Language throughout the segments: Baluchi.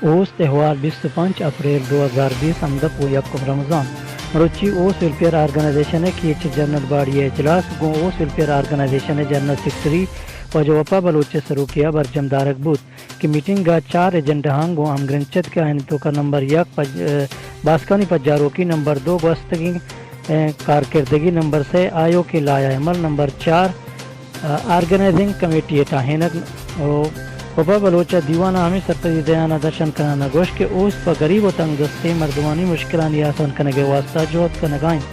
اوست احوال، بیست ءُ پنچ اپریل دو ہزار بیست، ہمدپ ءُ یکم رمضان۔ مروچی اوست ویلفیئر آرگنائزیشن ءِ کیچ جنرل باڈی ءِ اجلاس گوں اوست ویلفیئر آرگنائزیشن ءِ جنرل سیکرٹری واجہ وپا بلوچ ءِ سروکی ءَ برجم دارگ بوت کہ میٹنگ ءَ چار ایجنڈہاں گوں ہمگرنچ ات کہ آیانی توکا نمبر یک پج-، باسکانی پجاروکی، نمبر دو گوستگیں، اے، کارکردگی، نمبر سے آیوکیں لائحہ عمل، نمبر چار آرگنائزنگ کمیٹی ءِ ٹاہینگ۔ ءُ وپا بلوچ ءَ دیوان ءَ ہمے سرپدی دیان ءَ درشان کنان ءَ گوشت کہ اوست پہ گریب ءُ تنگ دستیں مردمانی مشکلانی آسان کنگ ءِ واستہ جہد کنگ ءَ انت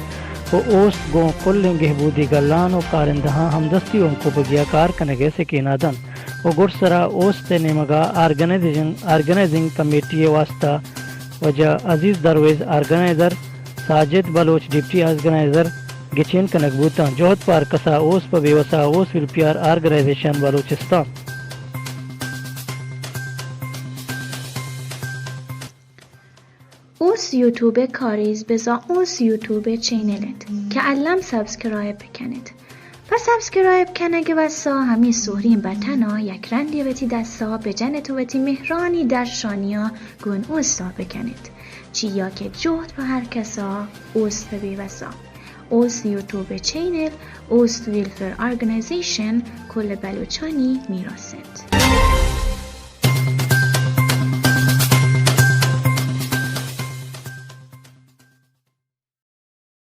ءُ اوست گوں کلیں گہبودی گلان ءُ کارندہاں ہمدستی ءُ ہمکوپگی ءَ کار کنگ ءِ سکین ءَ دنت ءُ گڈسرا اوست ءِ نیمگ ءَ آرگنائزیشن، آرگنائزنگ کمیٹی ءِ واستہ واجہ عزیز درویز آرگنائزر، ساجد بلوچ ڈپٹی آرگنائزر گچین کنگ بوتاں۔ جہد پہ ہرکسا، اوست پہ بے وسا، اوست ویلفیئر آرگنائزیشن بلوچستان۔ اوست یوٹیوب ءِ کاریز بزاں اوست یوٹیوب ءِ چینل ات کہ الم سبسکرائب بکنت۔ پہ سبسکرائب کنگ ءِ وسا ہمے سہریں بٹن ءَ یک رندے وتی دستا بجنت ءُ وتی مہرانی درشانیاں گون اوستا بکنت، چیا کہ جہد پہ ہرکسا، اوست پہ بے وسا۔ اوست یوٹیوب چینل، اوست ویلفیئر آرگنائزیشن، کل بلوچانی میراث انت۔